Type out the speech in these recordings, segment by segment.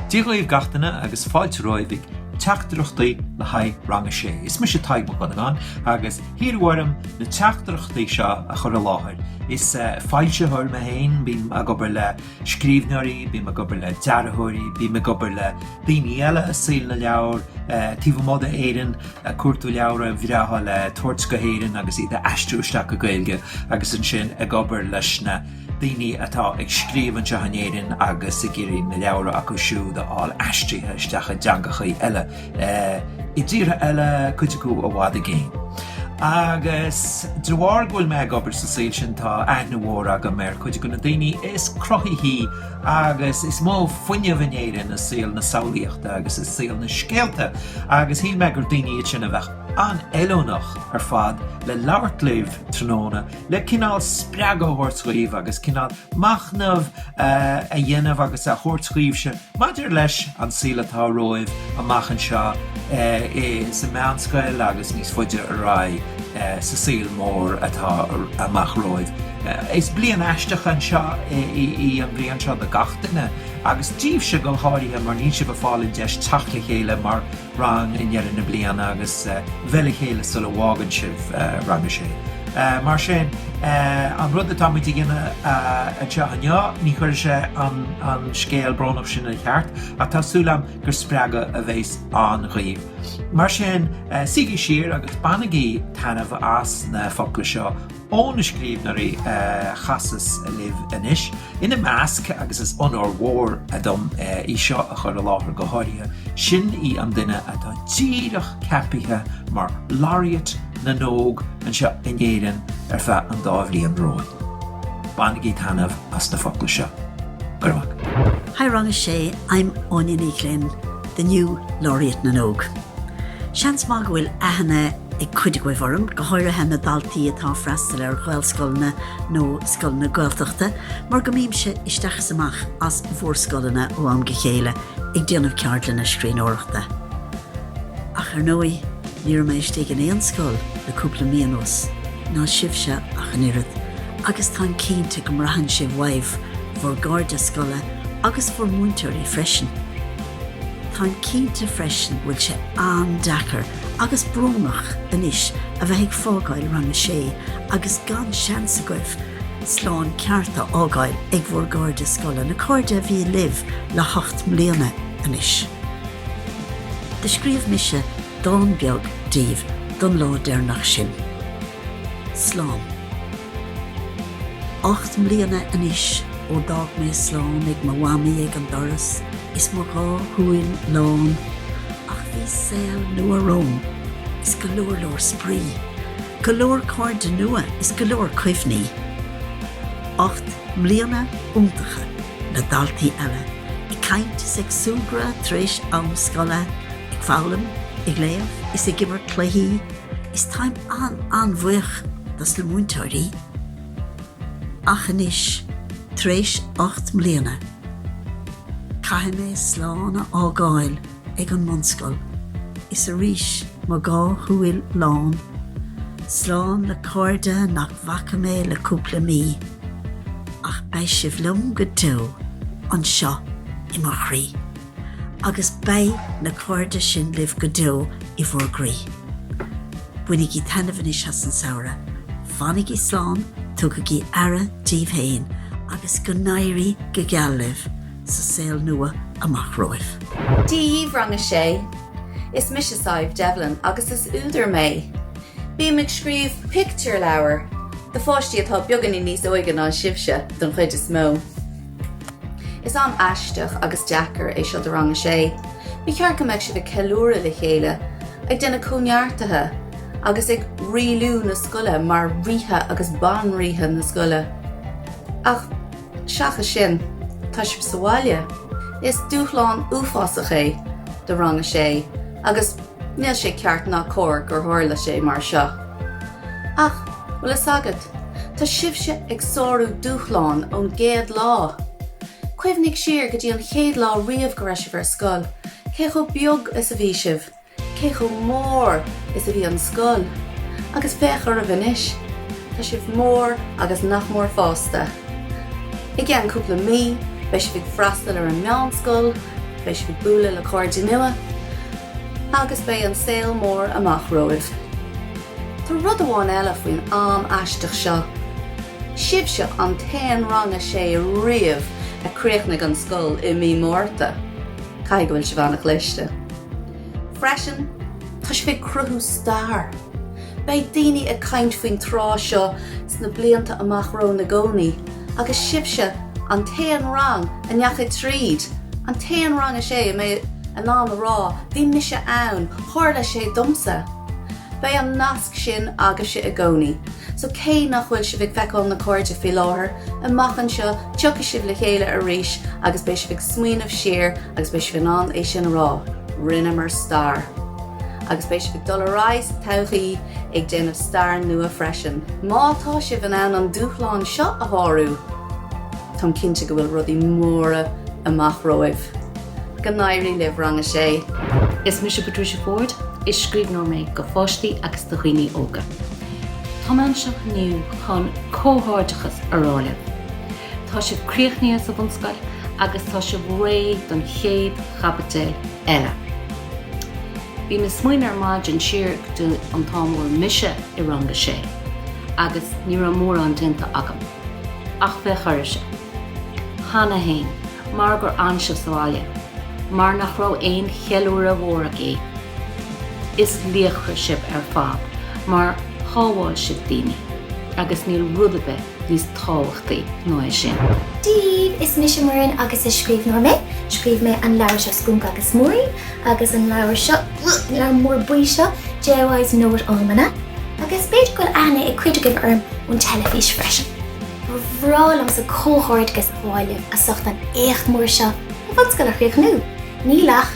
Dia dhaoibh gach duine agus fáilte romhaibh ag Teachtaireachtaí le haghaidh Rang 6. Is mise Tadhg Mac Dhonnagáin agus hiarradh orm na teachtaireachtaí seo a chur i láthair. Is foilsitheoir mé féin, bím ag obair le scríbhneoirí, bím ag obair le dearthóirí, bím ag obair le daoine eile i saol na leabhar taobh amuigh d'Éirinn, ag cuartú leabhra bhreátha le tabhairt go hÉirinn agus iad a aistriú isteach go Gaeilge agus ansin ag obair leis na daoine atá ag scríobh anseo in Éirinn agus ag iarraidh na leabhra acu siúd a fháil aistrithe isteach i dteangachaí eile i dtíortha eile, cuid acu i bhfad i gcéin. Agus de bharr go bhfuil mé ag obair sa saol sin tá aithne mhór agam ar chuid de na daoine is cruthaithí agus is mó fuinneamh in Éirinn i saol na samhlaíochta agus i saol na scéalta agus shíl mé gur daoine iad sin a bheadh an-fheiliúnach ar fad le labhairt libh tráthnóna le cineál spreagadh a thabhairt dhaoibh agus cineál machnamh a dhéanamh agus a thabhairt dhaoibhse maidir leis an saol atá romhaibh amach anseo sa meánscoil agus níos faide ar aghaidh sa saol mór atá amach romhaibh. Is bliain aisteach anseo í an bhliain seo do gach duine agus daoibhse go háirithe mar níl sibh ag fáil an deis teacht le chéile mar rang i ndeireadh na bliana agus bheith le chéile sula bhfágann sibh rang a sé. Mar sin, an rud atá muid a dhéanamh anseo inniu, ní chuirfidh sé an scéal brónach sin ina cheart, ach tá súil agam gur spreagadh a bheas ann dhaoibh. Mar sin, suígí siar agus bainigí taitneamh as na focla seo ó na scríbhneoirí a chasas libh anois. Ina measc, agus is onóir mhór dom í seo a chur i láthair go háirithe, sin í an duine atá díreach ceapaithe mar Laureate na nÓg anseo in Éirinn ar feadh an dá bhliain romhainn. Bainigí taitneamh as na focla seo. Go raibh maith agat. Hi Rang 6, I'm Áine Ní Ghlinn, the new Laureate na nÓg. Seans maith go bhfuil aithne ag cuid agaibh orm, go háirithe na daltaí atá ag freastal ar Ghaelscoileanna nó scoileanna Gaeltachta, mar go mbímse isteach is amach as bhur scoileanna ó am go chéile ag déanamh ceardlanna scríbhneoireachta. Ach ar ndóigh, ní raibh mé istigh in aon scoil le cúpla mí anuas, ná sibhse ach an oiread, agus táim cinnte go mbraitheann sibh uaibh bhur gcairde scoile agus bhur múinteoirí freisin. Táim cinnte freisin go bhfuil sé an-deacair agus brónach anois a bheith ag fágáil Rang 6 agus gan seans agaibh slán ceart a fhágáil ag bhur gcairde scoile, na cairde a bhí libh le hocht mbliana anois. Do scríobh mise dán beag daoibh don lá deireanach sin. Slán. 8 mbliana anois ó d'fhág mé slán ag mo mhamaí ag an doras is mo dhá shúil lán ach bhí saol nua romham is go leor leor spraoi, go leor cairde nua is go leor cuimhní. 8 mbliana iontacha le daltaí eile, ag caint is ag súgradh tar éis am scoile, ag foghlaim, ag léamh is ag imirt cluichí is táim an-an-bhuíoch dos na múinteoirí. Ach anois, tar éis 8 mbliana, caithfidh mé slán a fhágáil ag an mbunscoil is arís mo dhá shúil lán, slán le cairde nach bhfaca mé le cúpla mí, ach beidh sibh liom go deo anseo i mo chroí. Agus beidh na cairde sin libh go deo i bhur gcroí. Bainigí taitneamh anois as an samhradh, fanaigí slán, tugaigí aire díbh féin agus go n-éirí go geal libh sa saol nua amach romhaibh. Dia dhaoibh Rang 6. Is mise Sadhbh Devlin agus is údar mé. Bím ag scríobh pictiúrleabhar do pháistí atá beagáinín níos óige ná sibhse, don chuid is mó. Is am aisteach agus deacair é seo do Rang 6. Ba cheart go mbeadh sibh ag ceiliúradh le chéile, ag déanamh cóineartaithe agus ag rialú na scoile mar ríthe agus banríthe na scoile. Ach seachas sin, tá sibh sa bhaile. Is dúshlán uafásach é do Rang 6 agus níl sé ceart ná cóir gur tharla sé mar seo. Ach, bhfuil fhios agat, tá sibhse ag sárú dúshláin ón gcéad lá! Cuimhnigh siar go dtí an chéad lá riamh go raibh sibh ar scoil, cé chomh beag is a bhí sibh, cé chomh mór is a bhí an scoil. Agus féach oraibh anois, tá sibh mór agus nach mór fásta. I gceann cúpla mí, beidh sibh ag freastal ar an meánscoil. Beidh sibh ag bualadh le cairde nua agus beidh an saol mór amach romhaibh. Tá rud amháin eile faoin am aisteach seo. Sibhse an t-aon rang a sé riamh a chríochnaigh an scoil i mí Márta. Caithfidh go bhfuil sibh an-chliste. Freisin, tá sibh ag cruthú stair. Beidh daoine ag caint faoin tráth seo sna blianta amach romhainn i gcónaí, agus sibhse an t-aon rang a ndeachaigh tríd, an t-aon rang a sé a mbeidh in ann a rá 'bhí mise ann, tharla sé domsa'. Beidh an nasc sin agaibhse i gcónaí. So cé nach bhfuil sibh ag feiceáil na cairde faoi láthair, amach anseo tiocfaidh sibh le chéile arís agus beidh sibh ag smaoineamh siar agus beidh sibh in ann é sin a rá, rinneamar stair. Agus beidh sibh ag dul ar aghaidh sa todhchaí ag déanamh stair nua freisin. Má tá sibh in ann an dúshlán seo a shárú, táim cinnte go bhfuil rudaí móra amach romhaibh. Go n-éirí libh, Rang a Sé! Is mise Patricia Forde, is scríbhneoir mé do pháistí agus do dhaoine óga. Tá mé anseo inniu chun comhghairdeachas a rá libh. Tá sibh críochnaithe sa bhunscoil agus tá sibh réidh don chéad chaibidil eile. Bhí mé ag smaoineamh ar maidin siar go dtí an t-am a bhfuil mise i rang a sé agus ní raibh mórán déanta agam. Ach féach oraibhse. Cheana féin, mar gur fhan sibh sa bhaile, mar nach raibh aon cheiliúradh mhór agaibh, is laochra sibh ar fad mar shábháil sibh daoine agus níl rud ar bith níos tábhachtaí ná é sin. Dia daoibh, is mise Muireann agus is scríbhneoir mé. Scríobh mé an leabhar seo Spúnc agus Máirín agus an leabhar seo, an leabhar mór buí seo, JY's Know-It-Almanna. Agus b'fhéidir go bhfuil aithne ag cuid agaibh orm ón teilifís freisin. Ba bhreá liomsa comhghairdeachas a ghabháil libh as ucht an éacht mór seo, an bhunscoil a chríochnú. Níl ach,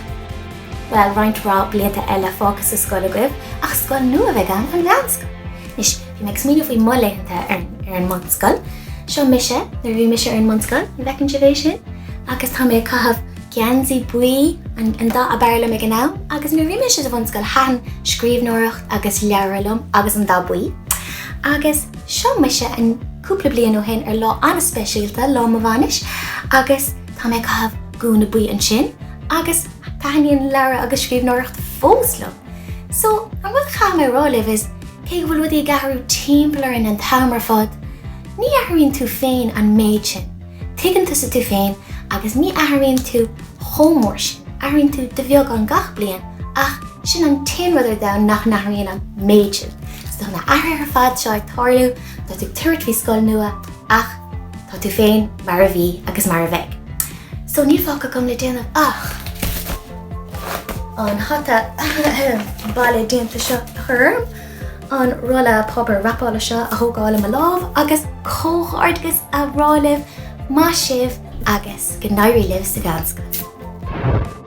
bhuel, roinnt mhaith blianta eile fágtha sa scoil agaibh, ach scoil nua a bheidh ann, an mheánscoil. Anois, Bhí mé ag smaoineamh faoi mo laethanta ar an mbunscoil. Seo mise nuair a bhí mise ar an mbunscoil, an bhfeiceann sibh é sin? Agus tá mé ag caitheamh geansaí buí, an dath ab fhearr liom ag an am, agus nuair a bhí mise sa bhunscoil thaitin scríbhneoireacht agus leabhra liom agus an dath buí. Agus seo mise an cúpla bliain ó shin ar lá an-speisialta, lá mo bhainis, agus tá mé ag caitheamh gúna buí ansin agus taitníonn leabhra agus scríbhneoireacht fós liom. So, an rud a chaithfidh mé a rá libh is, cé go bhfuil rudaí ag athrú timpeall orainn an t-am ar fad, ní athraíonn tú féin an méid sin. Tuigeann tusa tú féin agus ní athraíonn tú chomh mór sin. Athraíonn tú de bheagán gach bliain ach sin an t-aon rud ar domhan nach n-athraíonn an méid sin. So tá na hathruithe ar fad seo ag tarlú, tá tú ag tabhairt faoi scoil nua ach tá tú féin mar a bhí agus mar a bheidh. So níl fágtha agam le déanamh ach an hata baile déanta seo a chur orm, an rolla páipéar rapála seo a thógáil i mo lámh agus comhghairdeachas a rá libh, maith sibh agus go n-éirí libh sa mheánscoil.